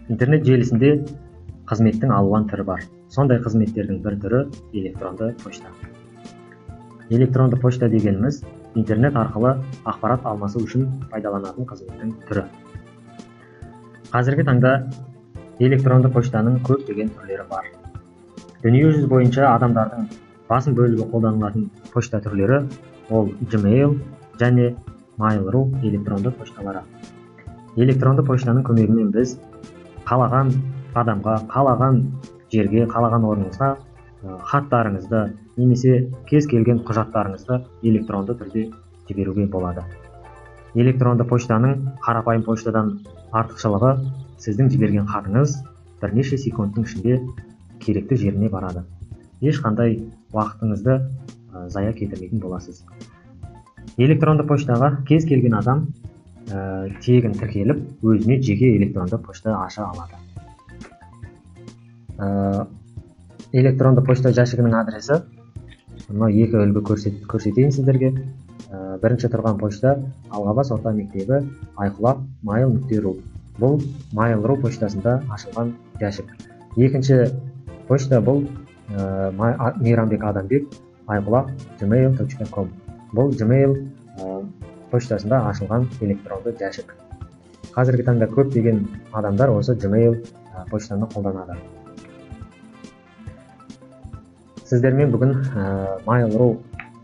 Интернет желісінде қызметтің алуан түрі бар. Сондай қызметтердің бір түрі электронды почта. Электронды почта дегеніміз интернет арқылы ақпарат алмасу үшін пайдаланатын қызметтің түрі. Қазіргі таңда электронды почтаның көптеген түрлері бар. Дүниежүзі бойынша адамдардың басым бөлігі қолданылатын почта түрлері ол Gmail және Mail.ru электронды почталары. Электронды почтаның көмегімен біз қалаған адамға, қалаған жерге, қалаған орныңызға хаттарыңызды немесе кез келген құжаттарыңызды электронды түрде жіберуге болады. Электронды почтаның қарапайым почтадан артықшылығы сіздің жіберген хатыңыз бірнеше секундтың ішінде керекті жеріне барады. Ешқандай уақытыңызды зая кетірмейтін боласыз. Электронды почтаға кез келген адам тегін тіркеліп, өзіне жеке электронды почта аша алады. Электронды почта жәшігінің адресі мынау, екі үлгі көрсетейін сіздерге. Бірінші тұрған почта Алғабас орта мектебі айқұлақ mail.ru. Бұл Mail.ru почтасында ашылған жәшік. Екінші почта бұл Мейрамбек Адамбек айқұлақ gmail.com. Бұл Gmail почтасында ашылған электронды жәшік. Қазіргі таңда көптеген адамдар осы Gmail почтаны қолданады. Сіздермен бүгін Mail.ru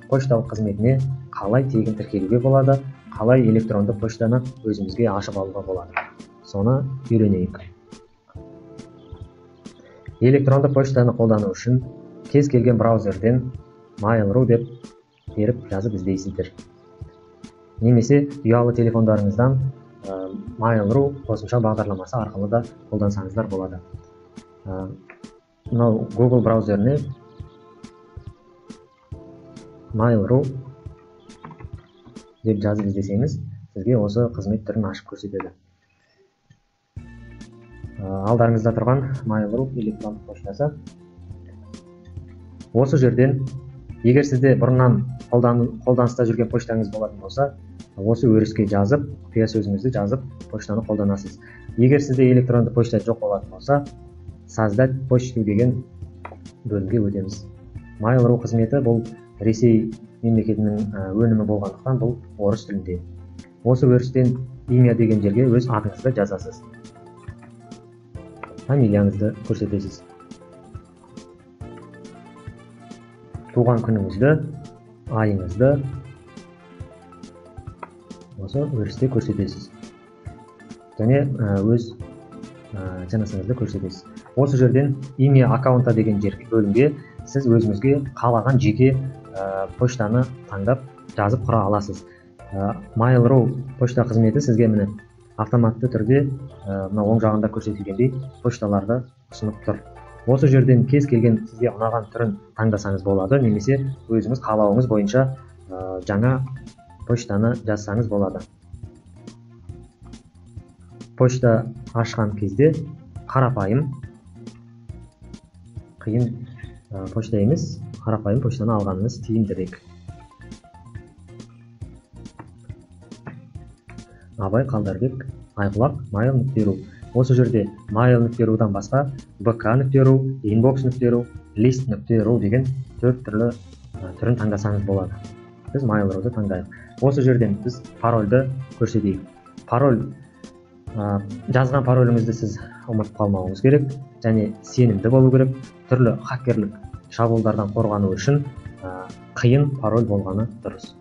пошталық қызметіне қалай тегін тіркелуге болады, қалай электронды почтаны өзімізге ашып алуға болады, соны үйренейік. Электронды почтаны қолдану үшін кез келген браузерден Mail.ru деп теріп жазып іздейсіздер. Немесе ұялы телефондарыңыздан Mail.ru қосымша бағдарламасы арқылы да қолдансаңыздар болады. Мынау Google браузеріне Mail.ru деп жазып іздесеңіз, сізге осы қызмет түрін ашып көрсетеді. Алдарыңызда тұрған Mail.ru электрондық поштасы. Осы жерден егер сізде бұрыннан қолданыста жүрген поштаңыз болатын болса, осы өріске жазып, құпия сөзіңізді жазып, поштаны қолданасыз. Егер сізде электронды почта жоқ болатын болса, создать почту деген бөлімге өтеміз. Mail.ru қызметі бұл Ресей мемлекетінің өнімі болғандықтан бұл орыс тілінде. Осы өрістен имя деген жерге өз атыңызды жазасыз. Фамилияңызды көрсетесіз. Туған күніңізді, айыңызды осы өрісте көрсетесіз. Және өз жынысыңызды көрсетесіз. Осы жерден имя аккаунта деген жер бөлімге сіз өзіңізге қалаған жеке почтаны таңдап жазып құра аласыз. Mail.ru почта қызметі сізге міне автоматты түрде мына оң жағында көрсетілгендей почталарды ұсынып тұр. Осы жерден кез келген сізге ұнаған түрін таңдасаңыз болады, немесе өзіңіз қалауыңыз бойынша жаңа почтаны жазсаңыз болады. Почта ашқан кезде қарапайым, қиын почта емес, қарапайым почтаны алғаныңыз тиімдірек. Абай Қалдарбек айқұлақ mail.ru. Осы жерде mail.ru-дан басқа bk.ru, inbox.ru, list.ru деген төрт түрлі түрін таңдасаңыз болады. Біз Mail.ru-ды таңдайық. Осы жерден біз парольді көрсетейік. Пароль, жазған пароліңізді сіз ұмытып қалмауыңыз керек және сенімді болу керек. Түрлі хакерлік шабуылдардан қорғану үшін қиын пароль болғаны дұрыс.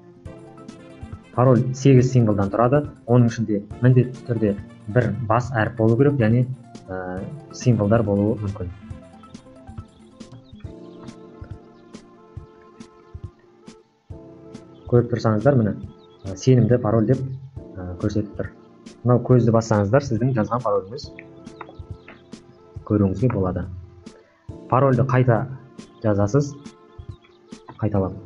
Пароль 8 символдан тұрады. Оның ішінде міндетті түрде бір бас әріп болу керек және символдар болуы мүмкін. Көріп тұрсаңыздар, міне сенімді пароль деп көрсетіп тұр. Мынау көзді бассаңыздар, сіздің жазған пароліңіз көруіңізге болады. Парольді қайта жазасыз, қайталап.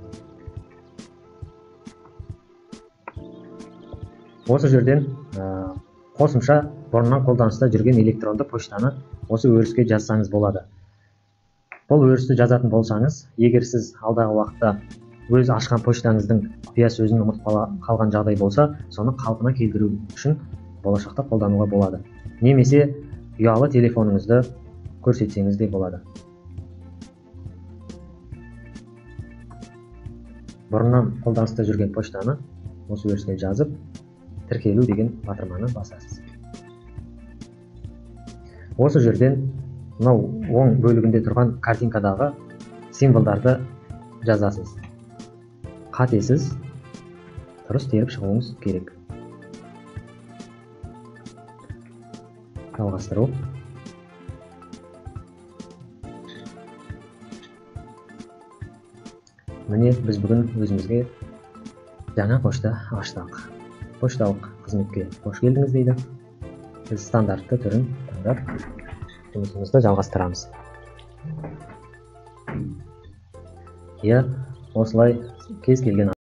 Осы жерден қосымша бұрыннан қолданыста жүрген электронды почтаны осы өріске жазсаңыз болады. Бұл өрісті жазатын болсаңыз, егер сіз алдағы уақытта өз ашқан почтаңыздың құпия сөзін ұмытып қалған жағдай болса, соны қалпына келтіру үшін болашақта қолдануға болады. Немесе Ұялы телефоныңызды көрсетсеңіз де болады. Бұрыннан қолданыста жүрген поштаны осы өрісіне жазып, тіркелу деген батырманы басасыз. Осы жерден мынау оң бөлігінде тұрған картинкадағы символдарды жазасыз. Қатесіз дұрыс теріп шығуыңыз керек. Жалғастыру. Міне, біз бүгін өзімізге жаңа пошта аштық. Пошталық қызметке қош келдіңіз дейді. Біз стандартты түрін таңдап жұмысымызды жалғастырамыз. Иә, осылай кез келген